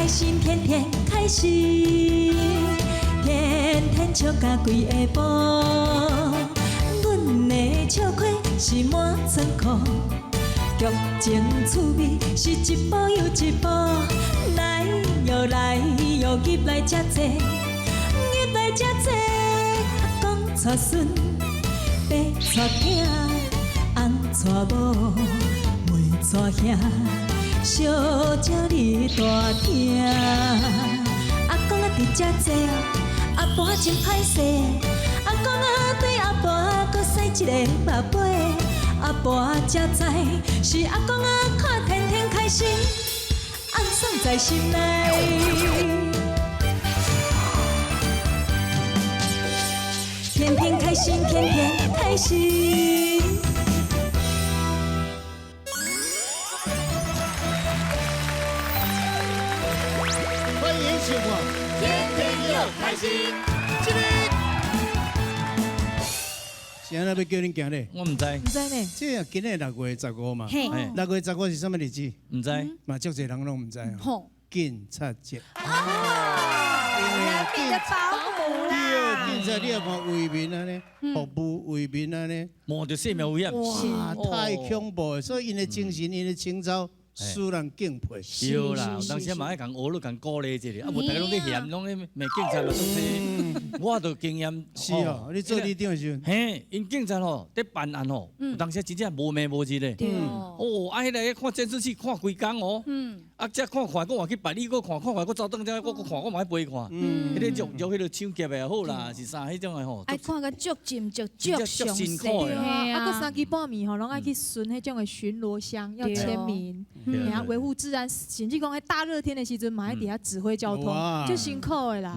開心，天天開心，天天笑甲規下晡。阮的笑虧是滿倉庫，劇情趣味是一步又一步。來喲來喲，入來遮濟，入來遮濟，講娶孫，爸娶囝，翁娶某，妹娶兄。小鸟你大听，阿公啊伫遮坐，阿婆真歹势。阿公啊对阿婆阁使一个目尾，阿婆才知是阿公啊看天天開心，暗爽在心內。天天開心，天天開心。歡迎收看《天天又開心》。這個是按怎欲叫恁行咧？我毋知。毋知呢。這今日6月15嘛，嘿，6月15是啥物日子？毋知。嘛，足濟人攏毋知哦。警察節。人民的保姆啦。對，警察你也看為民按呢，服務為民按呢，冒著生命危險。哇，太恐怖了！所以𪜶的精神、𪜶的情操，使人敬佩。對啦，有當時嘛愛共學，共鼓勵一下，啊無大家攏咧嫌，攏咧罵警察嘛，足濟。我就經驗。是哦，你做里長的時陣。嘿，𪜶警察吼，佇辦案吼，有當時真正無暝無日的。哦，啊，彼个看監視器看規工哦。啊，這看看，閣換去別里閣看，看看閣走轉這，閣閣看，閣嘛愛陪看。彼个入入彼个搶劫的也好啦，是啥彼種的吼。愛看甲足盡足足詳細。啊，閣三更半暝吼，攏愛去巡彼種的巡邏箱，要簽名，然後維護治安，甚至講彼大熱天的時陣，嘛愛佇遐指揮交通，足辛苦的啦。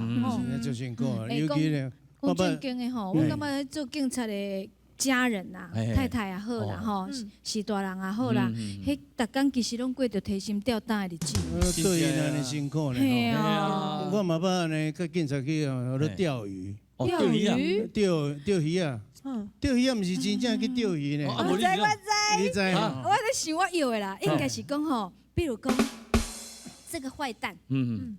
足辛苦，尤其咧，講正經的吼，我感覺做警察的家人啊，太太也好啦，吼，是大人也好啦，彼逐工其實攏過著提心吊膽的日子。對𪜶按呢辛苦呢。嘿啊！我嘛捌按呢，佮警察去哦，咧釣魚。釣魚啊！釣釣魚啊！釣魚啊，毋是真正去釣魚呢。我知我知，你知？我咧想我藥的啦，應該是講吼，比如講這個壞蛋，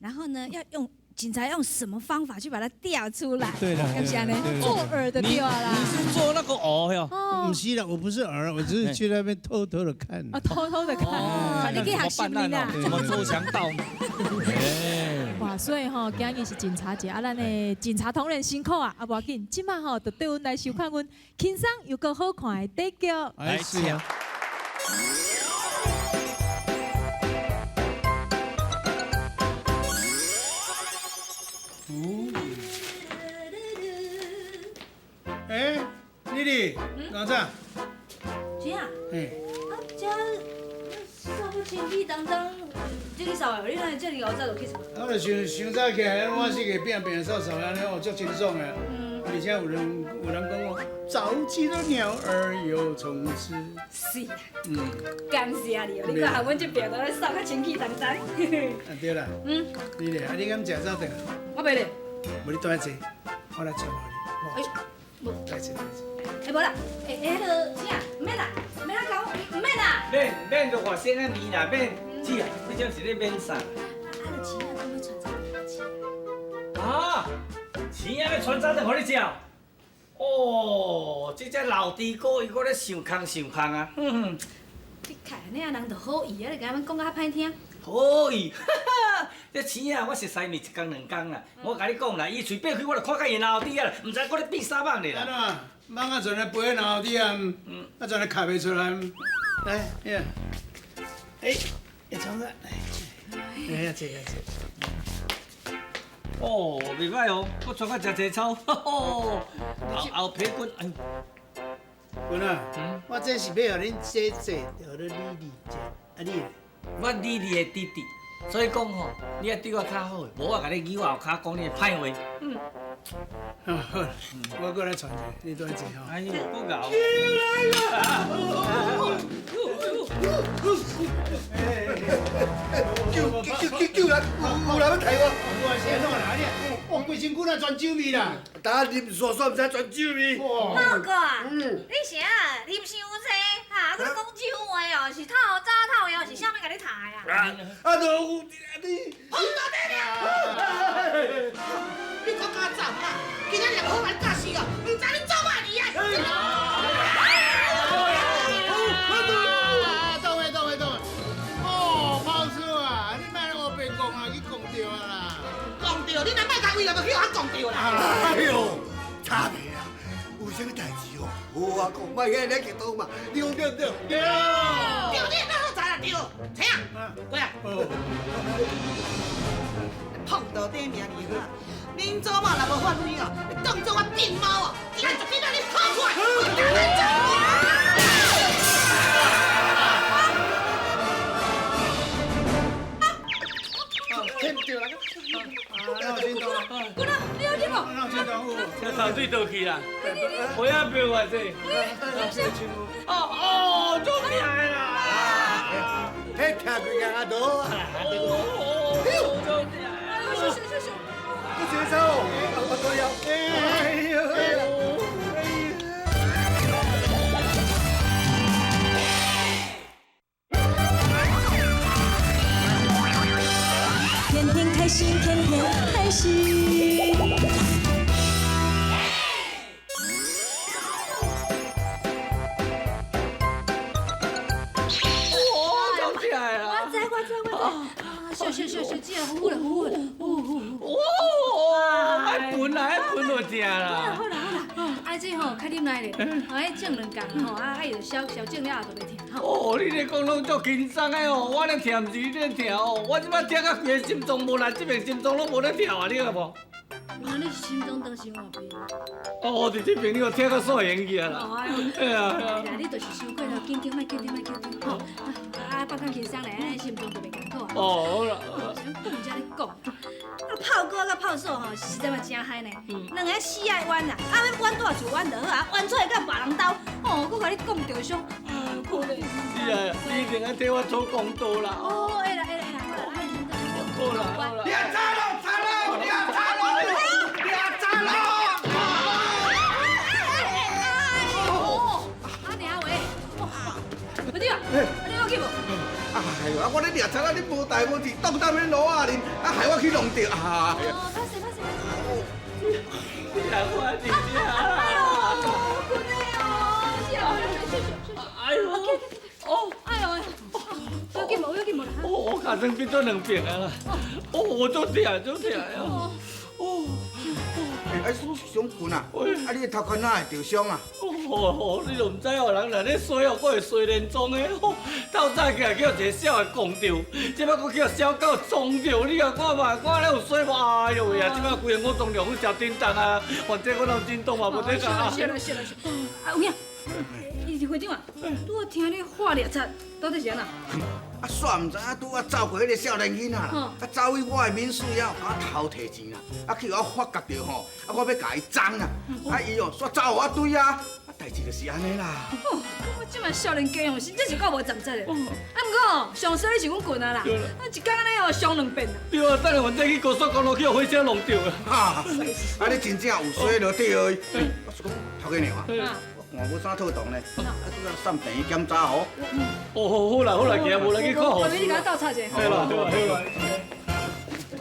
然後呢要用。警察用什麼方法去把它釣出來？對啦，是按呢？做餌的釣啦。你是做那個餌喲？毋是啦，我不是餌，我只是去那邊偷偷的看。啊，偷偷的看。你去學習啦？怎麼捉強盜？哇，所以吼，今日是警察節，啊，咱的警察同仁辛苦啊，啊，無要緊，這擺吼就綴阮來收看阮輕鬆又閣好看的短劇。來，是啊。哎，麗麗，老張。姐啊。哎。啊，這掃不清氣當當，這去掃的，你哪會這麼早就起床？我就想傷早起來，我是個變變掃掃按呢，哦，足清爽的。而且有人講我早起的鳥兒有蟲吃。是啊。感謝你哦，你看阮這邊都咧掃甲清氣當當。啊對啦。麗麗，啊你敢食早頓？我袂咧。無你倒來坐，我來傳予你。哎，無。來坐來坐。哎，無啦，哎哎，彼个啥，毋免啦，毋免啦，毋免啦。免免就話先啊面啦，免。姐啊，你這是咧免啥？啊，就錢啊，講欲傳早頓食。啊，錢仔欲傳早頓予你食？哦，這隻老豬哥伊閣咧想空想空啊！哼哼。你看按呢啊，人就好意啊，你共阮講甲較歹聽。好意，哈哈！這錢仔我熟似毋是一工兩工啦。我共你講啦，伊喙擘開，我就看甲伊老底啊，毋知閣咧變啥蠓咧啦。按怎？蠓仔全來飛腦底啊，啊全來卡袂出來。來，呀，哎，一創啥？來，來，坐，來坐。哦，袂歹哦，閣穿較誠濟草，吼，後後皮骨，哎呦。君啊，我這是欲予恁姐姐，予你麗麗食，啊你咧？我麗麗的弟弟，所以講吼，你愛對我較好，無我共你扭後跤講你的歹話。嗯。好，我閣來傳一个，你倒來坐吼。哎呦，閣𠢕。救救救救人！有人欲刣我！我是按怎啦？你，哦，规身躯若全酒味啦！今啉煞煞，毋知全酒味。老哥啊，你啥？啉伤济哈？閣讲酒话哦，是透早透夜，是啥物共咧抬啊？啊，都有你。碰到底了！你阁敢走啊？今仔日好来教死哦，毋知你做嘛哩啊！啊，当的当的当的。哦，炮叔啊，你莫乌白讲啊，去讲著啊啦。讲著，你若莫共为了，就去予我讲著啦。哎呦，差袂啊！有啥物代志哦？无啊，讲莫遐尔激动嘛。你讲对毋对？对。对，你哪好知啦？对，请过来。碰到底名字哈，恁祖母若无发威哦，你当作我变猫哦，今仔绝对让你好看，我打你走。听到啦。啊，有震动啊！姑娘，你有听无？有震动有。这头水倒去啦，我也变偌济。哦哦，足疼的啦！彼听规工啊多啊！哦哦，足疼。哎呦，秀秀秀秀！这先生哦，我都要。哎呦！天天开心，天天开心。哦，足疼的啦！我知我知我知。啊，秀秀秀秀，这好啦好啦，哦哦。哦，爱喷啦，爱喷就疼啦。好啦好啦，啊这吼较忍耐咧，吼，彼种两工吼，啊啊伊就消消肿了后就袂疼吼。哦，你咧讲拢足紧张的哦，我咧疼毋是你咧疼哦，我这摆疼到规个心脏无力，这边心脏拢无咧跳啊，你知无？原来你心脏当时换病。哦，伫这边你又疼到煞形去啊啦。哎呀，你就是伤过头紧张，莫紧张，莫紧张，吼。啊，放较轻松咧，按呢心脏就袂艰苦啊。哦，好啦。啥讲遮咧讲？啊，炮哥佮炮嫂吼，实在嘛真害呢。两个死爱冤啦，啊，欲冤大就冤就好啊，冤出来佮别人兜，哦，阁共你讲著伤，可怜。是啊，你一定爱替我讨公道啦。哦，会啦会啦会啦，好啦好啦。掠贼咯，贼咯，掠贼咯，掠贼咯！哦，阿娘喂，阿弟啊，你有去无？哎呦，啊，我咧掠贼啊，你无代无志，挡踮咧路仔面，啊，害我去弄著啊！哦，歹势歹势。你来我真正。哎呦，姑娘哦，是啊，哎呦，哦，哎呦，有去无？有去无啦？哦，我尻川变做两边啊啦！哦，我足疼，足疼哦！哦，哎，小君啊，啊，你的头壳哪会受伤啊？哦，你都毋知哦，人若咧衰哦，阁会衰连宗的。透早起来叫一个痟的摃著，这摆阁叫痟狗撞著，你共看嘛，看咧有衰无？哎呦喂啊！这摆规个五脏六腑诚震动啊，反正我拢震动嘛，无得讲啊。是啦是啦是啦，啊有影，伊会长啊，拄仔听你喊掠贼，到底是按怎？啊，煞毋知影拄仔走过彼个少年囡仔啦，啊，走去我的民宿遐，共我偷提钱啦，啊，去予我发觉著吼，啊，我欲共伊争啊，啊，伊哦煞走予我追啊，啊，代志就是按呢啦。哦，我这摆少年家哦，真正是够无站节的。啊，毋过哦，上衰你是阮群啊啦，啊，一工按呢哦伤两遍啦。对啊，等下阮再去高速公路去予火车弄著啊。哈，啊，你真正有衰就对。我是讲头家娘啊。我看无啥妥当呢，啊，拄仔送病院检查吼。哦，好啦好啦，行，无来去看护士。你共我斗插者。对啦对啦对啦。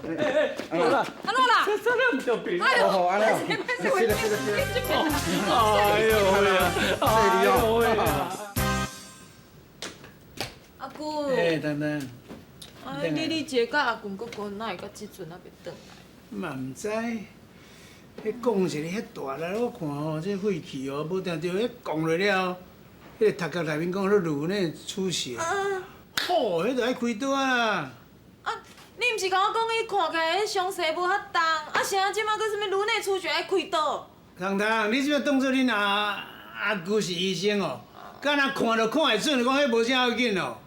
哎哎，好啦。安怎啦？这这毋著病。哎呦，哦，按呢。是啦是啦是啦。哎呦喂啊！哎呦喂啊！阿姑。哎，等等。啊，你你姐佮阿公哥哥哪会到这阵还袂转来？嘛毋知。彼讲一个遐大力，我看吼，这血气哦，无定著彼讲落了，彼个头壳内面讲咧颅内出血，吼，彼就爱开刀啊啦！啊，你毋是共我讲伊看起来彼伤势无较重，啊，啥这摆阁啥物颅内出血爱开刀？彤彤，你这摆当做恁阿阿姑是医生哦？敢若看就看会准，讲彼无啥要紧哦。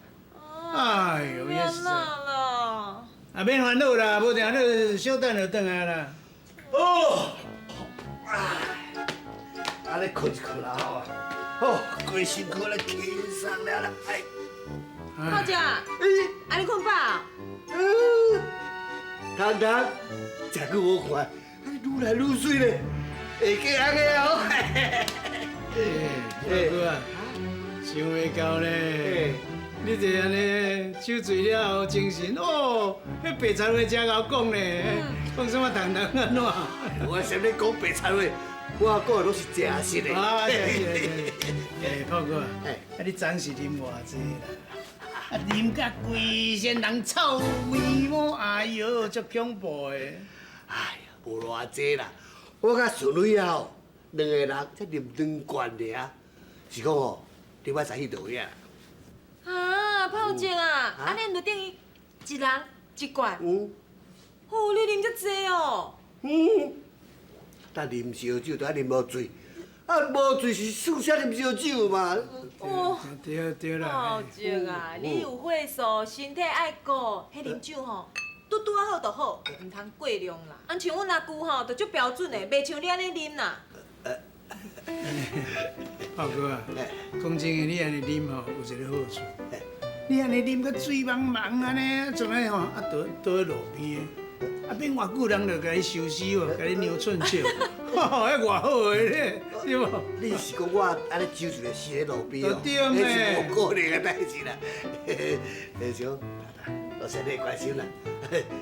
哎呦，也是。啦。啊，免烦恼啦，无定你小等就转来啦。哦，啊，按呢睏一睏啦吼，哦，规身躯咧轻松了啦，哎。炮姐，啊你睏饱？嗯，彤彤，真久无看，你愈来愈媠咧，会记按呢哦。哎，大哥啊，想袂到呢，你这按呢酒醉了后精神哦，彼白贼话真𠢕讲咧，讲啥物谈谈按怎？我啥物讲白贼话？我讲的拢是真实的。啊，真实的。欸，炮哥，啊你昨昏是啉偌济啦？啊，啉甲规身人臭味毛，哎哟，足恐怖的。哎呀，无偌济啦，我佮淑女啊吼，两个人才啉两罐尔，是讲吼，你我才去倒遐。啊，炮叔啊，按呢就等于一人一罐。嗯。哦，你啉遮济哦。嗯。但啉烧酒都爱啉无醉，啊无醉是事先啉烧酒嘛。哦，对对啦。炮叔啊，你有岁数，身体爱顾，彼啉酒吼，拄拄仔好就好，毋通过量啦。啊，像阮阿舅吼，就足标准的，袂像你按呢啉啦。炮哥啊，讲真的，你按呢啉吼，有一个好处。你按呢啉甲醉茫茫按呢，从来吼啊倒倒佇路边的，啊变偌久人就共你收尸哦，共你量寸尺，吼，彼偌好的咧，对无？你是讲我按呢酒醉死佇路边哦？对咩？彼是无可能的代志啦。嘿，是讲，多谢你关心啦，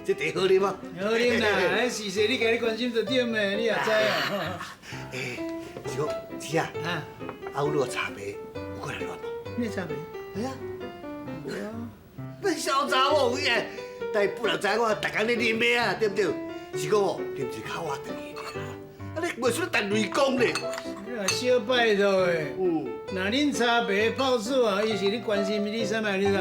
这茶好啉无？好啉啦，彼事实你共你关心就对咩？你也知哦。欸，是讲，姊啊，啊，阮个茶杯有过来乱无？咩茶杯？哎呀，无啊。你小查某耶，但不人知我逐工咧啉的啊，对不对？是讲哦，啉一口我转去尔，啊你袂输陈雷公咧。你若小拜托的，若恁茶白泡水啊，伊是咧关心你啥物？你知？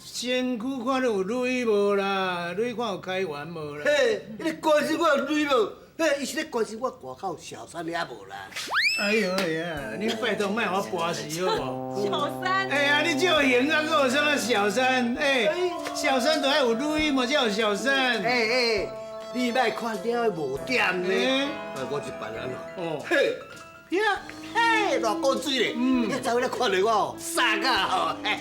身躯看你有镭无啦？镭看有开源无啦？嘿，你咧关心我有镭无？嘿，伊是咧关心我外口小三了无啦？哎呦呀，你拜托莫予我跋死好无？小三。哎呀，你这型啊，阁有啥物小三？哎，小三都爱有镭嘛，才有小三。哎哎，你莫看了无点呢？我一别人哦。嘿，呀，嘿，偌古水咧！你查某咧看著我哦，傻甲吼。哎，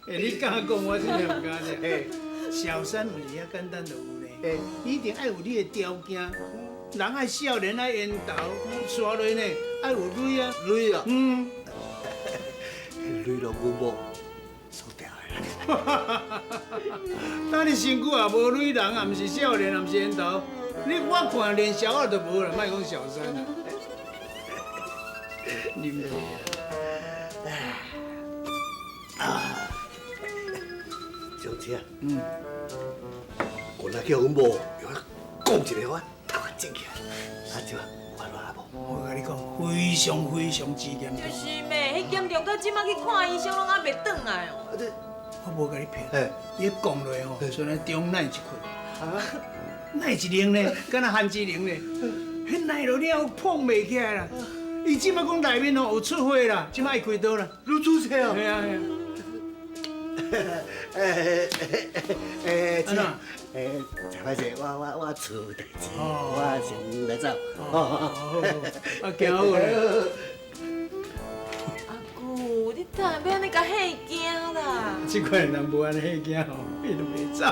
你敢讲，我真正毋敢听。小三毋是遐简单就有呢，你一定爱有你的条件。人爱少年爱缘投，煞落呢爱有镭啊。镭啊。嗯。镭拢阮某输掉的啦。当你身躯也无镭，人也毋是少年，也毋是缘投，你我看连小二都无啦，莫讲小三啦。啉茶。啊，张姐，嗯，我若叫阮某用我讲一个，我头壳肿起来。啊，这有安怎无？我共你讲，非常非常之严重。就是咩，彼严重到这马去看医生拢犹未转来哦。我无共你骗，伊讲落吼，像咧中奶一困，奶一奶呢，敢若番薯奶呢，彼奶落了膨袂起来啦。伊这马讲内面吼有出血啦，这马会开刀啦。愈出血哦？系啊系啊。欸，姐，欸，真歹势，我厝有代志，我先来走。哦，啊，行好咧。阿舅，你哪会欲按呢共吓惊啦？这款人无按呢吓惊吼，伊就袂走。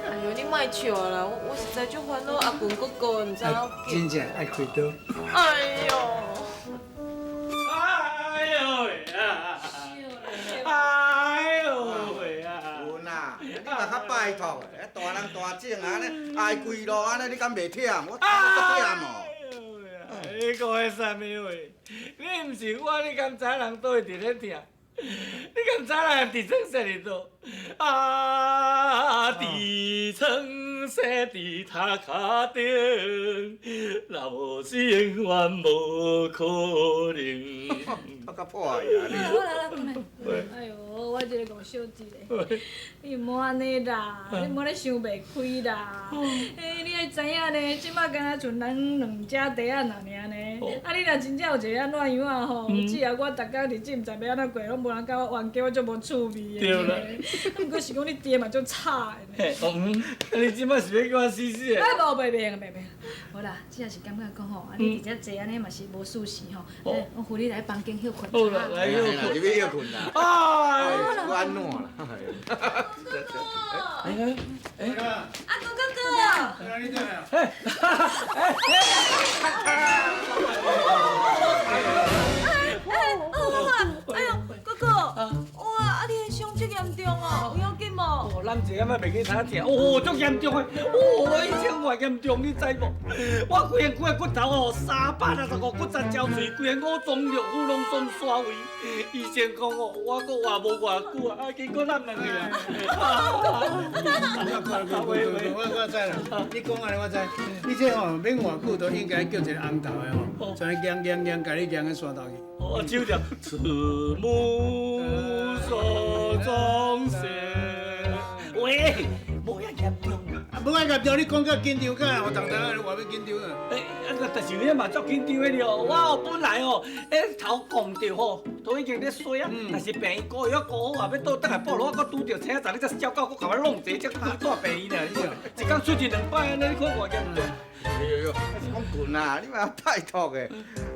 哎呦，你莫笑啦，我实在足烦恼阿群哥哥，毋知影。真正爱开刀。哎呦！哎呦喂啊！哎呦喂啊！阮啊，你嘛较拜托，大人大种啊，按呢挨规路按呢，你敢袂忝？我头足忝哦。你讲的啥物话？你毋是我，你敢知人佗位伫咧疼？你敢知人伫床踅伫佗？啊，伫床踅伫头壳顶，若无死永远无可能。头壳破去啊！你。好啦好啦，哎呦，我这个五小姐咧，你毋好按呢啦，你毋好咧想袂开啦。欸，你爱知影呢，这马敢若剩咱两只茶仔尔尔呢。啊，你若真正有一个按怎样啊吼，姊啊，我逐工日子毋知欲按怎过，拢无人共我冤家，我足无趣味的。对啦。啊，毋过是讲你爹嘛足惨的。嘿，嗯，你这马是欲叫我死死的？啊，无，袂袂袂袂。无啦，只是感觉讲吼，啊，你伫遮坐按呢嘛是无舒适吼。我扶你来房间歇困。好啦，来歇困。入去歇困啦。啊，安怎啦？哎哎，阿公哥哥。哎哎哎！哎呦，哥哥，哇，啊嚴重哦，有要緊無？哦，咱這仔袂記通食，哦，足嚴重的，哦，醫生偌嚴重，你知無？我規個骨頭哦，365骨節焦碎，規個五臟六腑攏總散位。醫生講哦，我閣活無偌久啊，啊，結果咱兩個啊。我知啦，你講按呢我知，你這吼免偌久都應該叫一個紅頭的吼，將你行行行，共你行去山頭去。哦，手著慈母手中線。喂，無遐嚴重啊！無遐嚴重，你講甲緊張甲，我當當啊，偌欲緊張啊！欸，啊，但是你嘛足緊張的了。我本來哦，迄頭摃著吼，都已經咧衰啊。但是病院膏藥膏好啊，欲倒轉來報，我閣拄著車站，你才照到，閣共我弄一個，才拄帶病院爾。你知？一工出一兩擺按呢，你看偌嚴重。哎呦，講群啊，你嘛拜託的。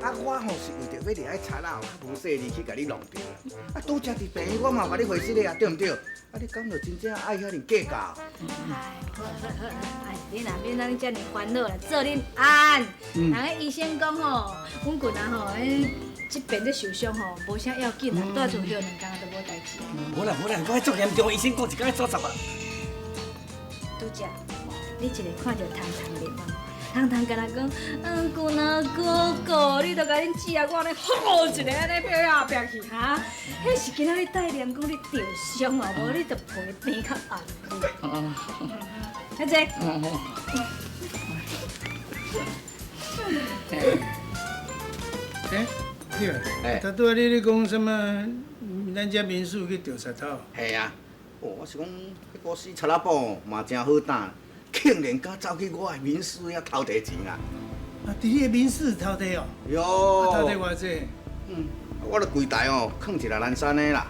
啊，我吼是為著欲掠彼賊仔吼較無勢力去共你弄著啦。啊，拄才佇病院我嘛有共你回釋的啊，對毋對？啊，你敢就真正愛遐爾計較？哎，好好好，哎，你若免按呢遮爾煩惱啦，做恁安。人彼醫生講吼，阮群啊吼，彼這邊咧受傷吼，無啥要緊啦，蹛厝歇兩工就無代誌。無啦無啦，我彼足嚴重，醫生講一工愛走十啊。拄才，你一个看著通通的嘛，通通敢若講，嗯，姑娘哥哥，你著共恁姊仔我按呢吼一个按呢拼後壁去哈？彼是今仔日帶念講你著傷哦，無你著皮變較紅。來坐。欸，對，頭拄仔你咧講啥物？咱遮民宿去著賊頭？係啊，哦，我是講，彼個死賊仔寶嘛誠好膽。竟然敢走去我的民宿遐偷提錢啊！啊，佇你的民宿偷提哦？喲，偷提偌濟？嗯，我咧櫃台哦，囥一个欄山的啦。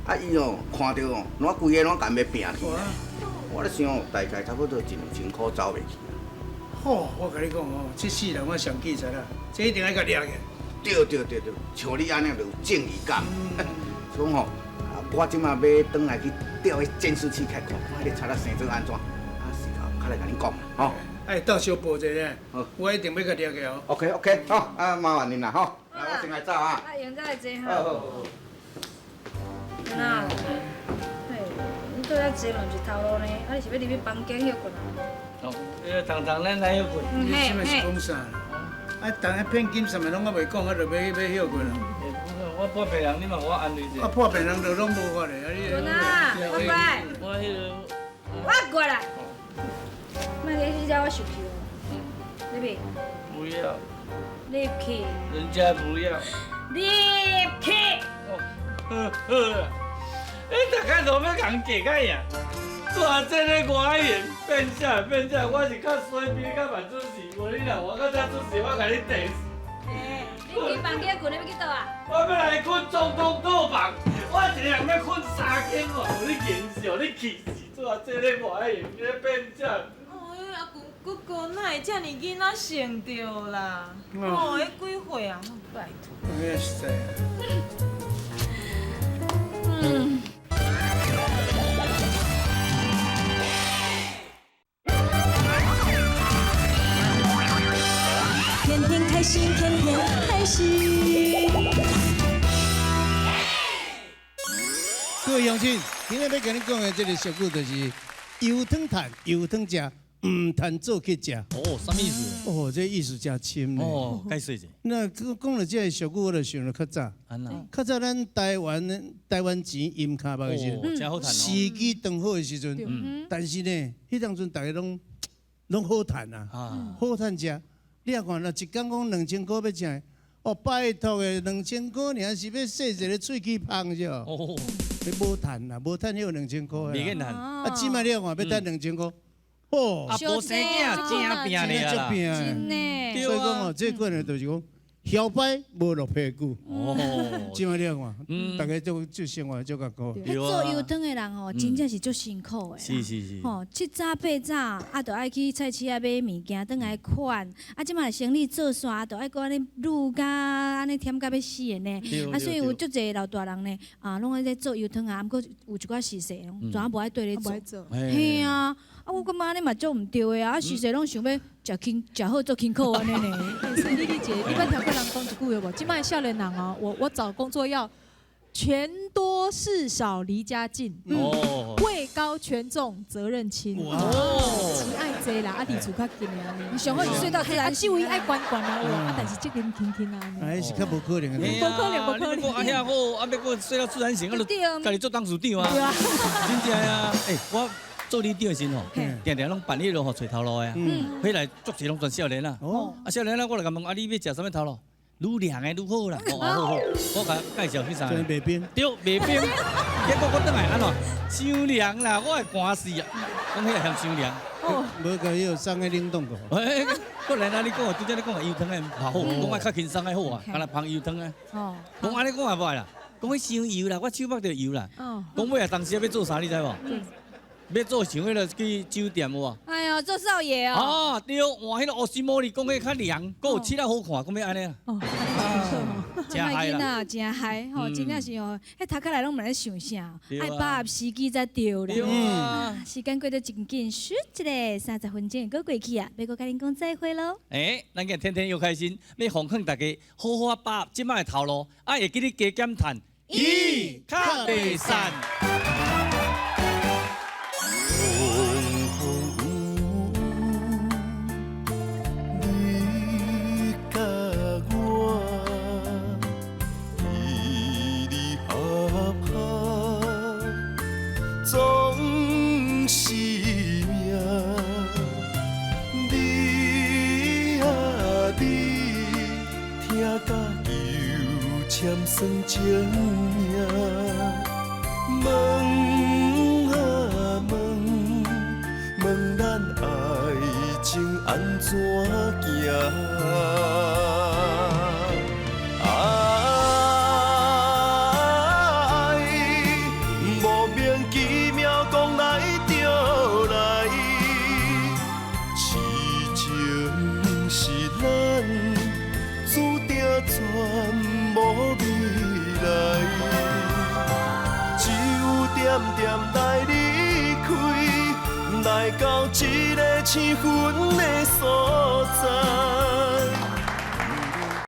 啊，伊哦看著哦，攏規个攏共欲拚去。我咧想，大概差不多一兩千箍走袂去。好，我共你講哦，這世人我上記賊啦，這一定愛共掠起。對對對對，像你按呢就有正義感。所以吼，我這馬欲轉來去調彼監視器來看，看彼个賊仔生做按怎。較來共恁講啦，吼！哎，到時報一下，我一定欲共掠起哦。 OK OK，好，啊麻煩恁啦，吼，我先來走啊。啊，用再來坐哈。好好好。那，嘿，你對遐坐嘛毋是頭路呢？啊，你是欲入去房間歇睏啊？哦，彼個通通咱來歇睏。你這馬是講啥？啊，逐个騙金啥物攏猶袂講，啊，就欲歇睏啊？我破病人，你嘛予我安慰者。啊，破病人就攏無法的，啊你。陣啊，我過來。我彼个。我過來。莫你惹我生氣哦！入去。不要。入去。人家不要。入去。哦，好啊。你逐工都欲共计较呀？大这个我闲变啥变啥，我是較水邊較慢準時，無你若我較早準時，我共你電死。你去房間睏，你欲去佗啊？我欲來睏總統套房，我一个人欲睏三間哦，予你見笑，你氣死！做這个我闲，你變啥？阿舅哥哥哪會遮爾囡仔性著啦？哦，彼幾歲啊？拜託。我實在。嗯。天天開心，天天開心。各位鄉親，今日欲共你講的這个俗語就是油湯趁，油湯食。毋趁做去食。哦，啥物意思？哦，這意思誠深呢。哦，解釋一下。那講講著這个俗語，我就想著較早。按怎？較早咱台灣錢銀卡目的時陣，時機當好的時陣，但是呢，彼當陣逐家攏好趁啊，好趁食。你若看，若一工講2000箍欲食，哦，拜託的，2000箍爾是欲洗一个喙齒芳是哦。你無趁啦，無趁彼個2000箍的。袂瘾趁。啊，這擺你看欲趁2000箍。哦，啊，無生囝真拼咧啦，真的。所以講哦，這款的就是講，囂擺無落屁股。哦，這擺你看，逐家做做生活足艱苦。彼做油湯的人吼，真正是足辛苦的。是是是。吼，七早八早啊，著愛去菜市仔買物件，轉來款。啊，這擺生理做煞，著愛閣按呢滷甲按呢忝甲欲死的呢。啊，所以有足濟老大人呢，啊，攏愛咧做油湯啊，毋過有一寡時勢，全無愛綴咧做。嘿啊。啊，我感覺按呢嘛足毋對的啊！啊，時勢攏想欲食輕食好做辛苦按呢呢。是你理解，你捌聽過人講一句話無？這擺少年人哦，我找工作要權多勢少離家近，位高權重責任輕。哦，錢愛濟啦，啊離厝較近的按呢。上好是睡到自然醒。啊，職位愛懸懸啊，啊，但是責任輕輕啊。哎，是較無可能的。無可能，無可能。啊遐好，啊欲閣睡到自然醒，啊就家己做董事長啊。對啊，真正啊，欸，我做里長的時吼，定定攏辦彼落吼揣頭路的啊。彼來足濟攏全少年啊。哦。啊少年啊，我就共問啊，你欲食啥物頭路？愈涼的愈好啦，好好，我共介紹彼啥？袂冰。對，袂冰。結果我轉來按怎？傷涼啦，我會寒死啊！講彼個嫌傷涼。無共伊有送去冷凍過。哎，過來啦！你講，拄才你講的油湯的好，講愛較輕鬆的好啊，敢若芳油湯啊。哦。講按呢講也無愛啦，講彼傷油啦，我手縛著油啦。哦。講尾啊，當時欲做啥你知無？欲做像彼个去酒店有無？哎呦，做少爺哦！啊，對，換彼个烏絲毛哩，講彼較涼，閣有拭了好看，講欲按呢。哦，真害啦！真害吼，真正是哦，彼頭殼內攏毋知咧想啥，愛把握時機才對啦。時間過得真緊，咻一下30分鐘閣過去啊，欲閣共恁講再會囉。欸，咱今天天又開心，欲奉勸大家好好把握這擺的頭路，啊會記得加減趁，伊較袂散。總是命，你啊你，疼甲油签算情命，问啊问，问咱爱情按怎行？来到这个醒魂的所在。